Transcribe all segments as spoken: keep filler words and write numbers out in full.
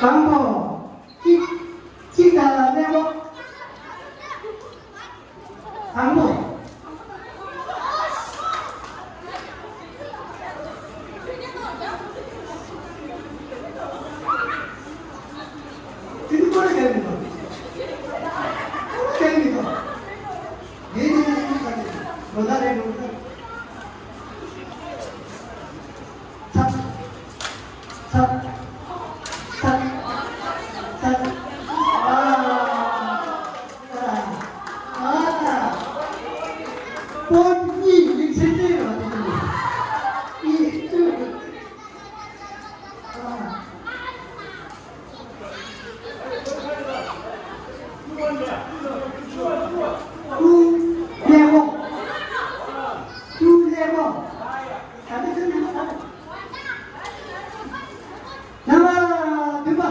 དང་པོ། གཅིག་གཅིག་དང་ཀླད་ཀོར། དང་པོ། དེ་ནི་ཀོ་ར་ག་རེ་མི་འདུག་ཀོ་ར་ག་རེ་མི་འདུག་ངས་ནི་ནི་ནི་ག་རེ་ལོ་ན་རེ་ལོ་ན། ཚ། ཚ། ཚ། ཚ། ཨ། ཨ། ཨ། པོད་གཉིས་ལིག་ཚེ་ཏེ་ར་ཏེ་ནི། ཨི། ཨ། ཀླད་ཀོར། ཀླད་ཀོར། ད་ལྟ་ཁྱོད་རྣམ་པ་ག་རེ། རྣམ་པ་བདུན་པ།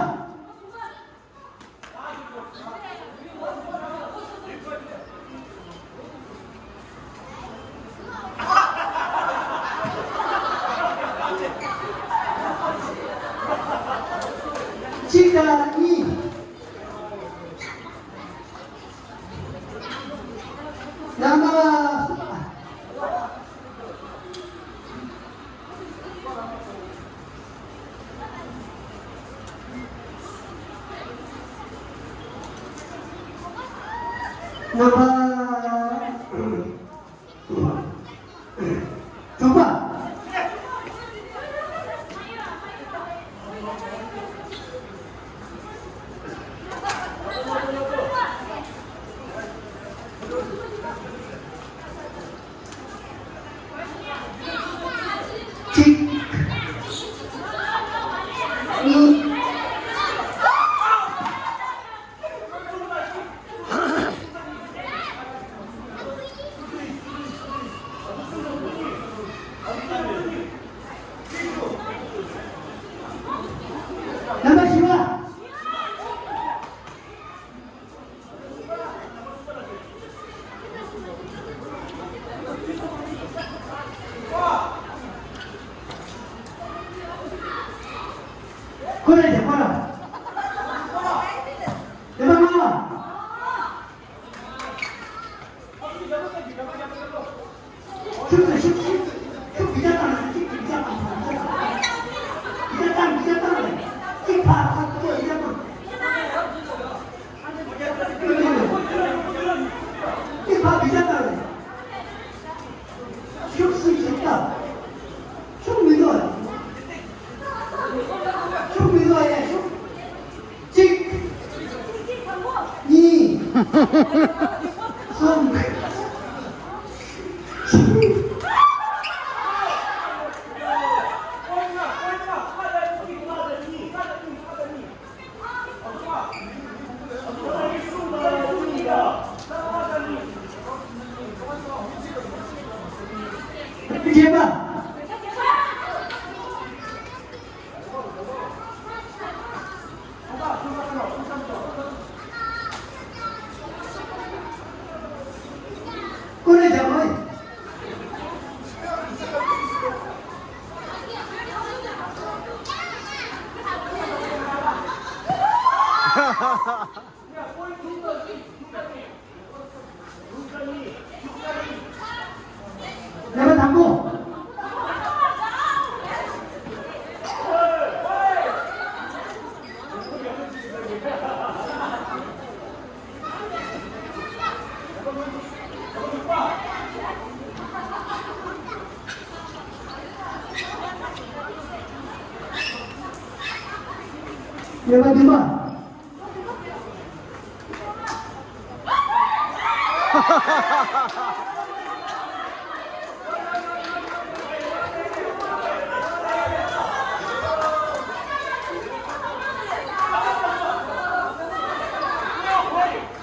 གཅིག་དང་གཉིས། རྣམ་པ། རྣམ་པ། དྲུག་པ། གཅིག་གཉིས། རྣམ་པ་བཞི་པ། ཁོ་རེ་རེ་ཁོ་ར། དེ་ལ་མ་བ། ཤུགས་ཆེ་ཤུགས་ཆེ། ཤུགས་བི་ཇ་བཏང་ན་ཤུགས་བི་ཇ་བཏང་། བི་ཇ་བཏང་། བི་ཇ་བཏང་རེད། གཅིག་ཕར་ཕར་ཚུར་བི་ཇ་བཏང་། གཅིག་ཕར་བི་ཇ་བཏང་རེད། ཤུགས་སུ་ཞིག་བཏང་། ཤུགས་མི་འདུག་ཤུགས་མི་འདུག་ཡ། ཤུགས། གཅིག་གཉིས། གསུམ། བརྒྱད་པ། ལས་པ་འདི་མ།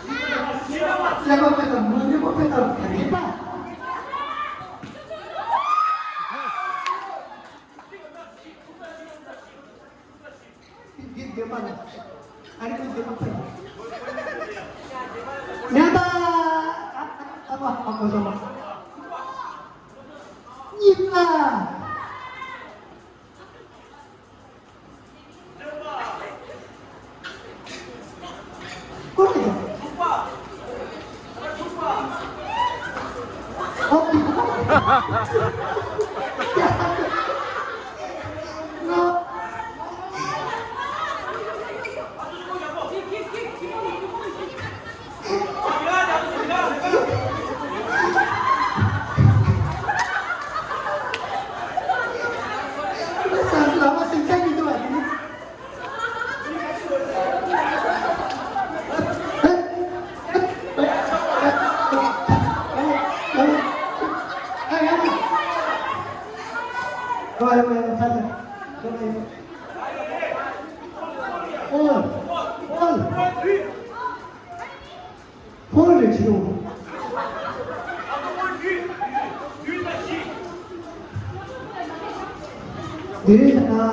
ལས་པ་དཔེ་དང་མ་ལས་པ་དཔེ་དང་ལས་པ། འདི་འདི་མ་ལ། ཨ་རི་ཀུན་འདི་མ་ཕེབས། ཉན་ད། ཨ་ཨ་ཨ་ཨ་ཨ་གོ་ཟོ། གཉིས་པ། ཀོ་རེ། ཨོ། ཧོལ། ཧོལ། ཧོལ་རེ་ཆེ་བོ། འདི་རེད་ད། ཨ་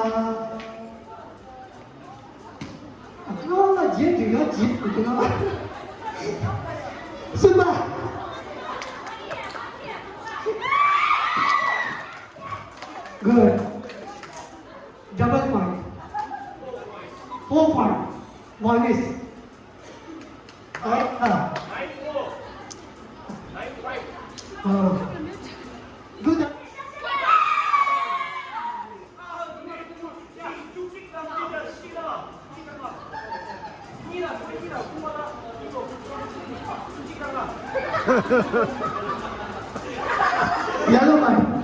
ལ་རྗེས་འདི་ང་རྗེས་འདི་ང་། གསུམ་པ། Good. Double point. Four point. One is. Right? Ah. Oh. Good. Yellow card.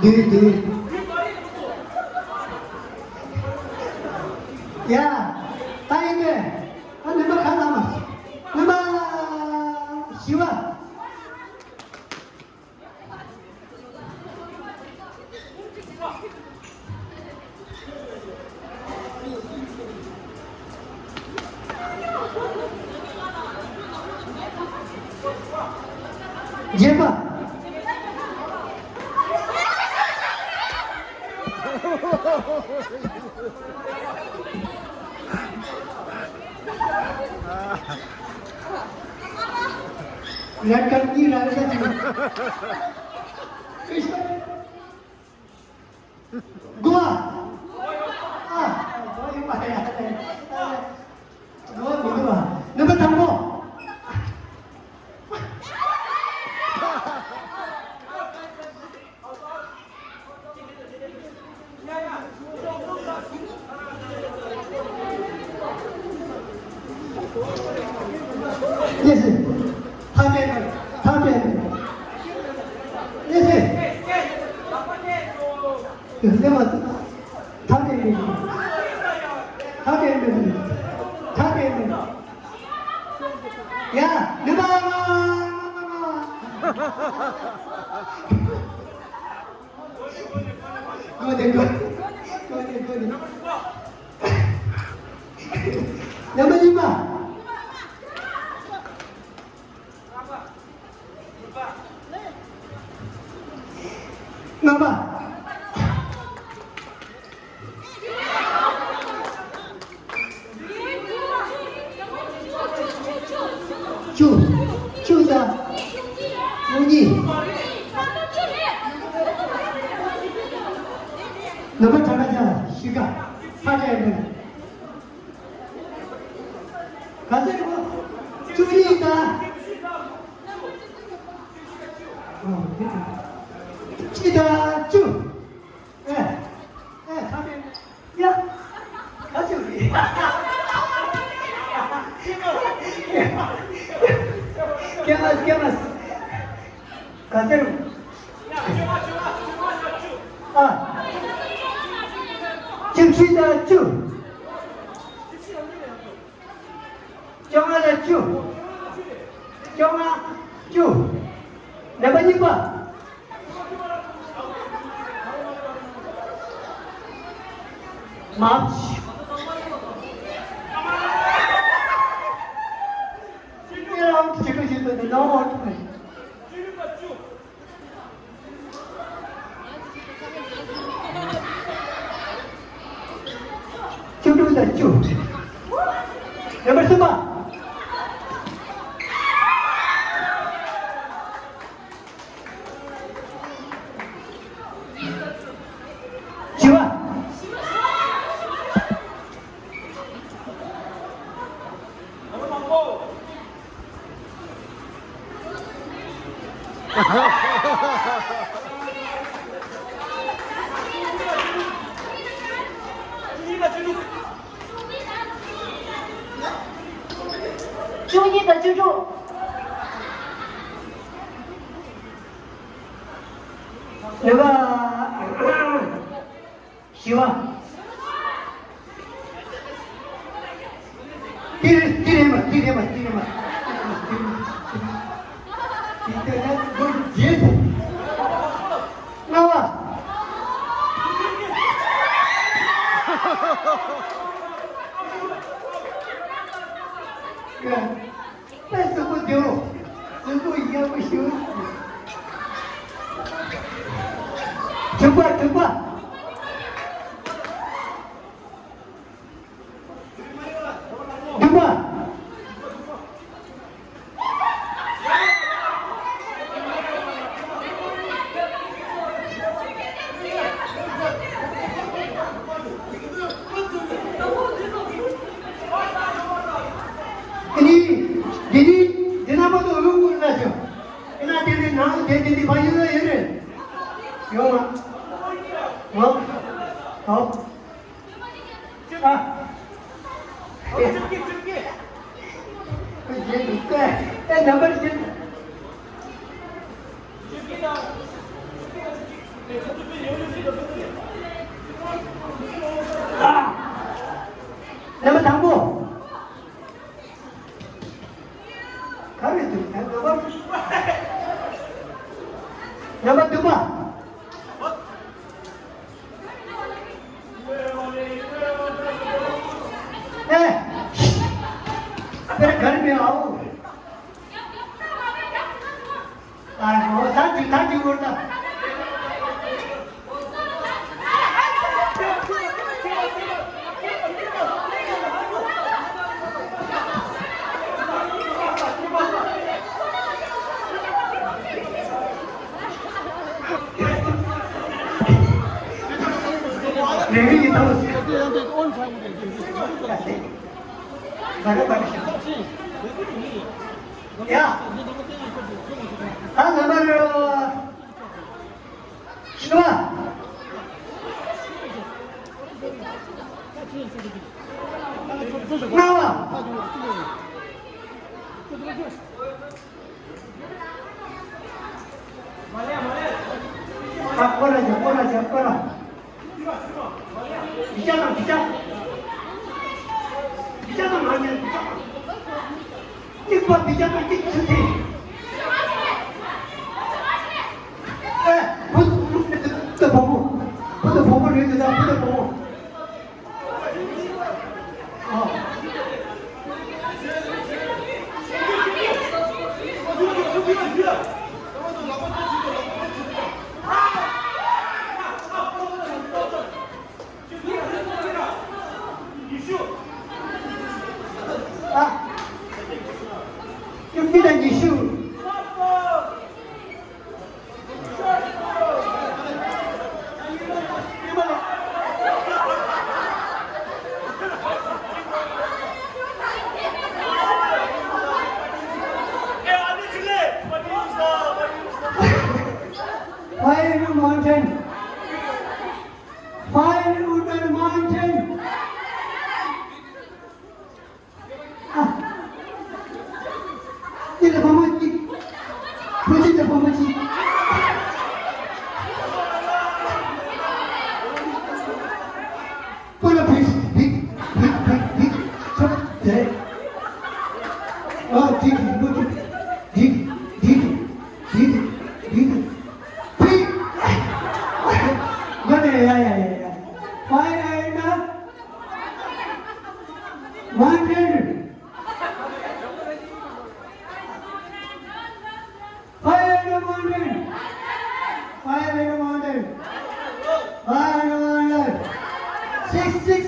འདི་འདི། ཡ། ད་ཡིན་ཏེ། ད་ནུས་པ་ག་ལ་མ། ནུས་པ་བཞི་བ། བརྒྱད་པ། རེད་དཀར་གཉིས་ར་རེད་ད། དགུ་བ། ཨ། དགུ་བ་ཡོད་པ་རེད། དགུ་བ་མི་འདུག་བ། ནུས་པ་དང་པོ། ཡེ་སི། ཐ་དད་ནི། ཐ་དད་ནི། ཡེ་སི། ཡེ་སི་མ། ཐ་དད་ནི། ཐ་དད་ནི། ཐ་དད་ནི། ཡ། ནི་མ། གོ་དེ་གོ། གོ་དེ་གོ་དེ། ཡ་མ་ཡིན་མ། ལྔ་པ། བཅུ། བཅུ་དང་། བཅུ་གཉིས། ལྔ་པ་གྲངས་ཀ་བརྒྱ། ག་ཚོད་རེད་བ། བཅུ་གཉིས་དང་། ཨོ། དེ་དང་། གཅིག་དང་བཅུ། ཨེ། ཨེ། ཚང་མས། ཡ། ག་ཚོད་རེད། སྐྱེ་མ་སྐྱེ་མ། ག་ཚོད་རེད། ཨ། བཅུ་བཞི་དང་བཅུ། བཅོ་ལྔ་དང་བཅུ། བཅོ་ལྔ། བཅུ། རྣམ་པ་གཉིས་པ། མ། བཅུ་དྲུག་དང་བཅུ། རྣམ་པ་གསུམ་པ། བཞི་པ། བཅུ་གཉིས་དང་བཅུ་དྲུག། ལེགས། བཞི་པ། ཏི་རེ་ཏི་རེ་མ་ཏི་རེ་མ་ཏི་རེ་མ། ཏི་རེ་མ། ཏི་རེ་མ། ལྔ་པ། ཀ། དཔེ་གཟུགས་པོ་བདེ་བོ། གཟུགས་པོ་ཡག་པོ་ཞིག། དྲུག་པ། དྲུག་པ། བདུན་པ། དེ་ནི། དེ་ནི། དེ་ན་མ་གཏོགས་ལུག་ཀུན་ན་ཞོ། དེ་ན་དེ་ནི་ནང་དེ་དེ་ནི་ཕ་ཡུལ་ལ་ཡོད་རེད། ཡོད་མ། ཨོ། ཨོ། ཨ། ཨོ། ཨོ། ཨེ། ནམ་པར་བཞི། རྣམ་པ་དང་པོ། ག་རེ་འདུག་ད་རྣམ་པ། རྣམ་པ་བདུན་པ། ཨེ། དཔེར་གར་མེད་ཨའོ། ཨ་ཧོ། ད་འདི་ད་འདི་བོར་ད། རེ་རེ་ཡིན་ཐང་། ད་རེ་པ་རེ་ཤ། ཡ། ད་ང་མར་ཤི་བ། ལྔ་བ། ཨ། ཁོ་ར་ཅན། ཁོ་ར་ཅན། ཁོ་ར། བི་ཅ་དང་བི་ཅ། བི་ཅ་དང་ང་ཅན་བི་ཅ། གཉིས་པ་བི་ཅ་དང་གཅིག་ཚུད་དེ། ཨེ། བུ་དང་བུ་དང་བུ་མོ། བུ་དང་བུ་མོ་རེད་དེ། ད་བུ་དང་བུ་མོ། ཨ། བཅུ་གཅིག་དང་ཉི་ཤུ། ཨ། Mountain. Fire under the mountain. Ah. Tira pamoji. Puji de pamoji. Pura pis, big, big, big, big. Chop, de. Oh, big, big, big, big, big, big, big. Big. Got it, yeah, yeah, yeah, yeah. Fire and, uh, mountain. Fire in the mountain! Fire in the mountain! Fire in the mountain! Six, six!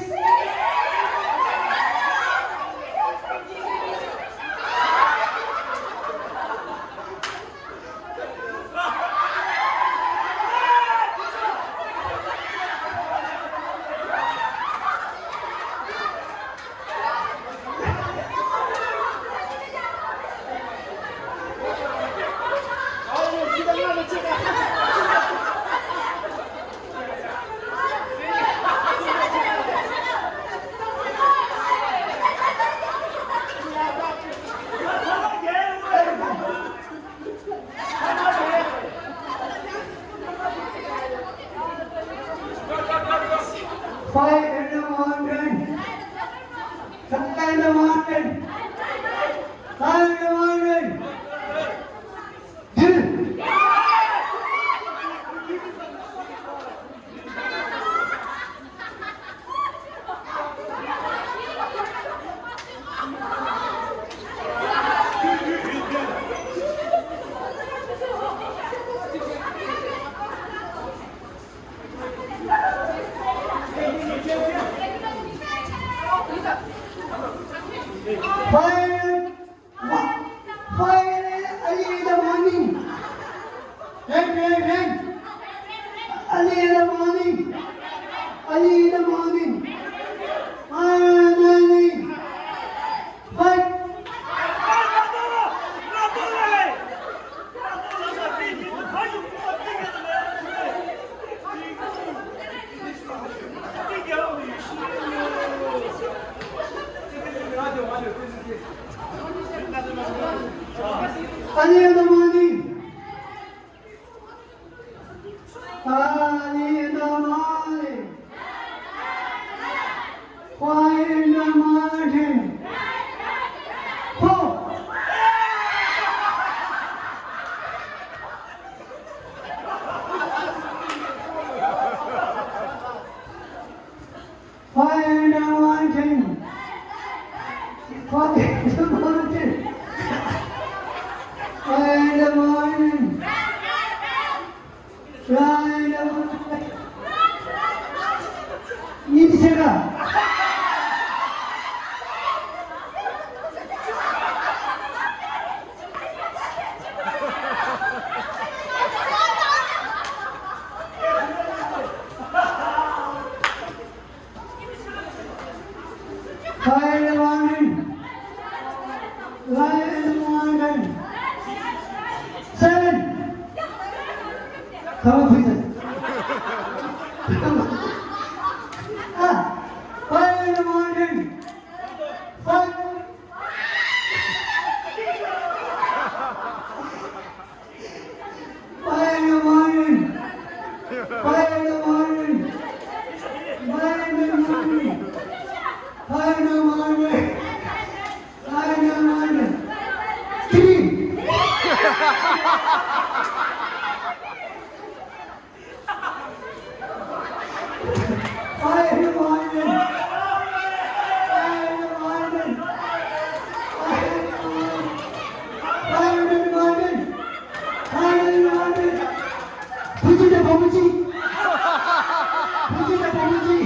Fire in the mountain! Fire in the mountain! Fire in the mountain! Fire! Fire early in the morning. Rain, rain, rain. Early in the morning. Early in the morning. Fire early. Fire. Early in the morning. Early in the morning. Fire in the mountain. Ho! Fire in the mountain! Fire in the mountain! Fire in the mountain! Fire in the mountain! Fire in the morning. Fire in the morning. Seven. Come on, please. Ah, fire in the morning. Fire. Fire in the morning! Fire in the morning! Fire in the morning! Fire in the morning! Fire in the morning! Three! Fire in the morning! Fire in the morning! Fire in the morning! Fire in the morning! Fire in the morning! Put it up, Babuji! Put it up, Babuji!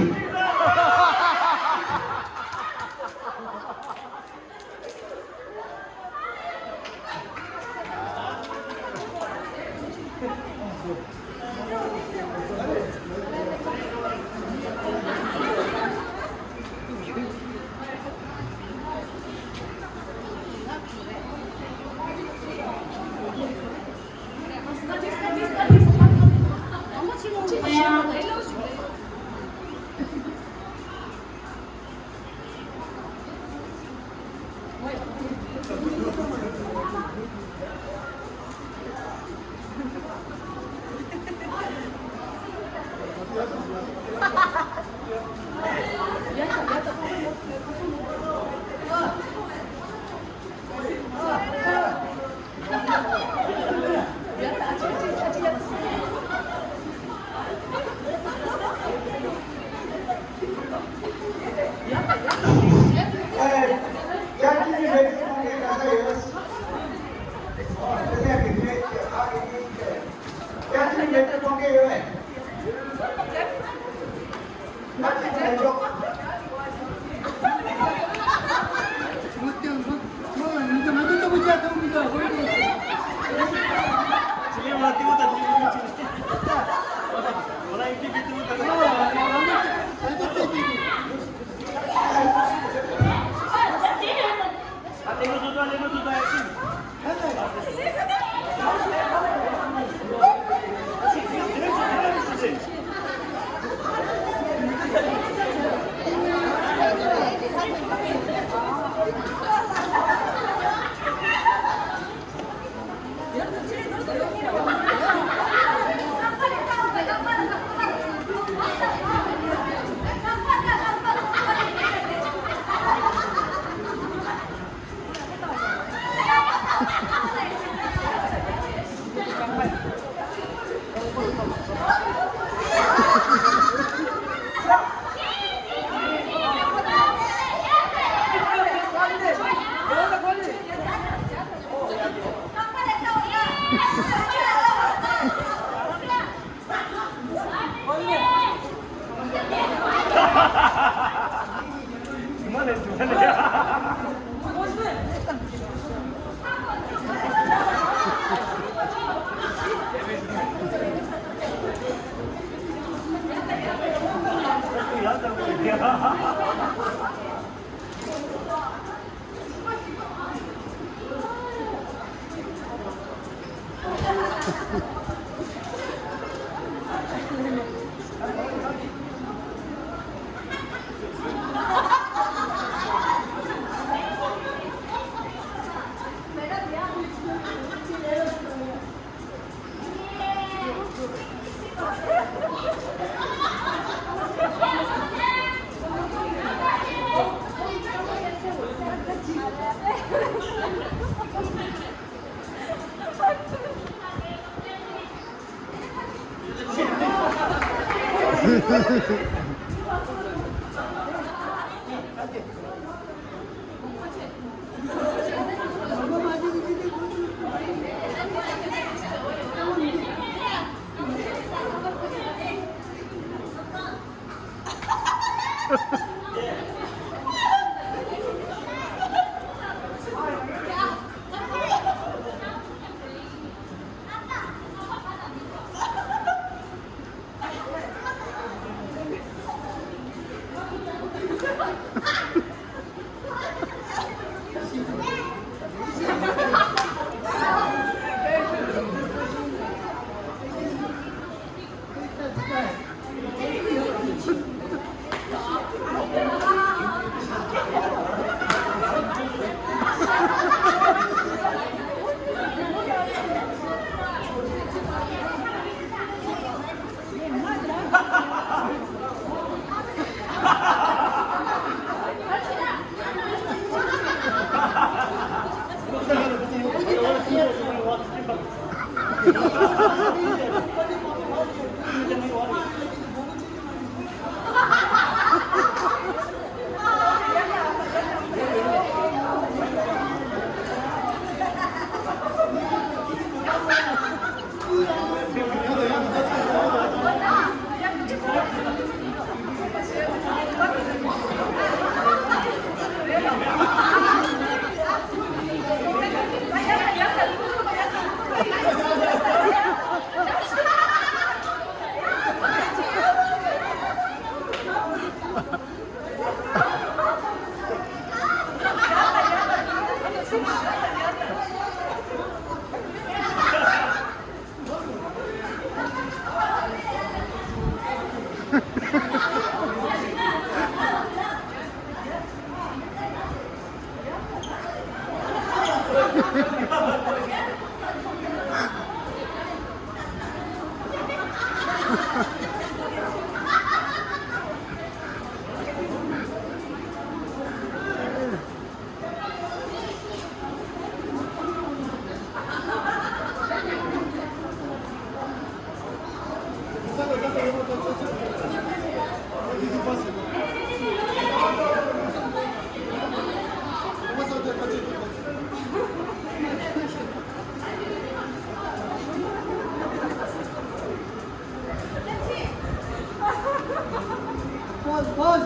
Pause, pause.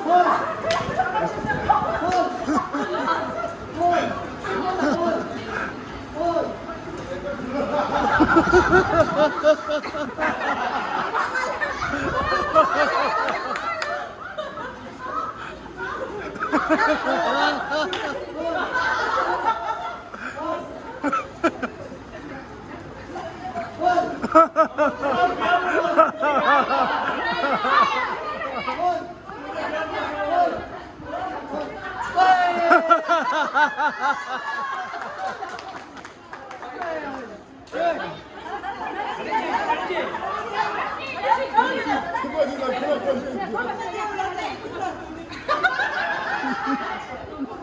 Pause. Pause. Pause. Pause.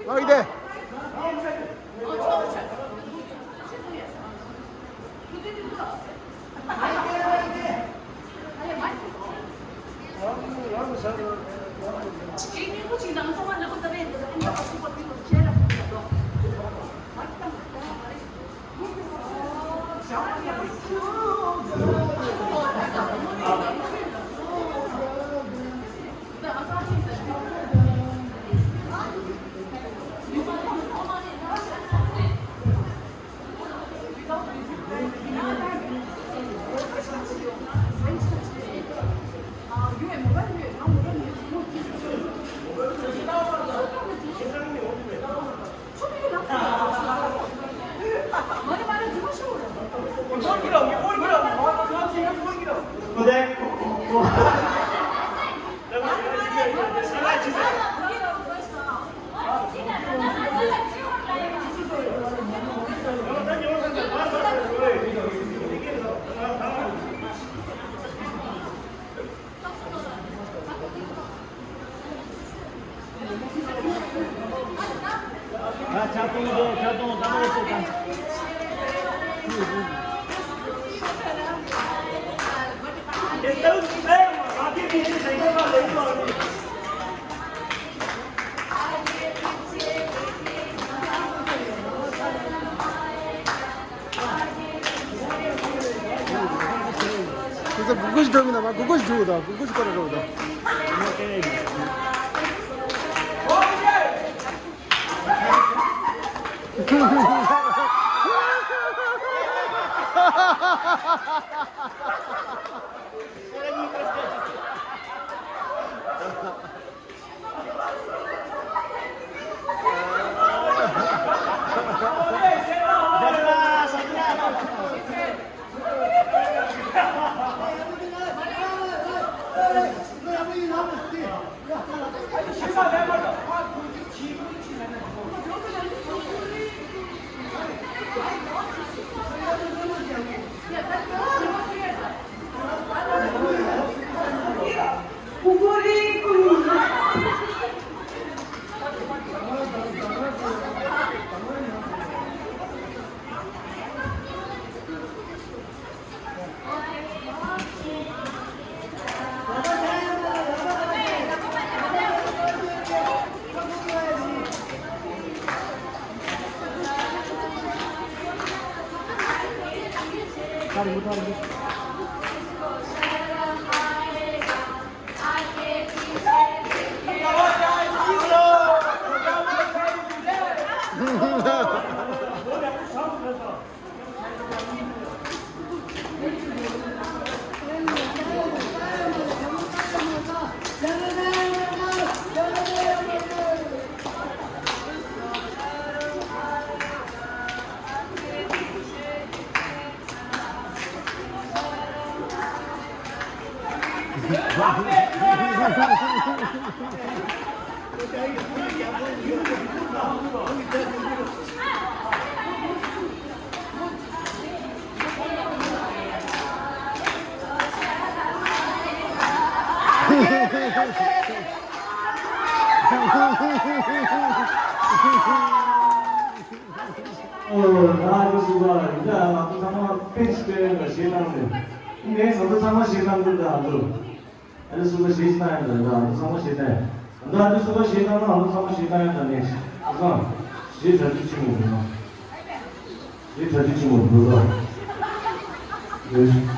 ཨོ་ཡིན་ཏེ། ཁྱེད་ཚོ་གུ་གུ་ཞིག་འགྲོ་མི་འདུག་མ། གུ་གུ་ཞིག་འགྲོ་རོགས་དང་། ཨོ། ད་འདི་སུ་ལ་ཡིན་ད། ང་ཚོ་ཚང་མ་ཕེབས་སྟེ་ལ་གཞས་གནང་ནས། ངས་ང་ཚོ་ཚང་མ་གཞས་གནང་གི་འདུག་ཨ་ཚོ། ཨ་ནི་སུ་ལ་གཞས་གནང་ཡང་འདུག་ཨ་ཚོ་ཚང་མ་གཞས་གནང་ཡང་འདུག་ཨ་ཚོ་ཚང་མ་གཞས་གནང་ན་ཨ་ཚོ་ཚང་མ་གཞས་གནང་ཡང་འདུག་ནས། ཨ་ཚོ། གཞས་གྲ་སྒྲིག་ཆེན་མོ་འདུག་ན། གཞས་གྲ་སྒྲིག་ཆེན་མོ་འདུག་ལ། ཡོད།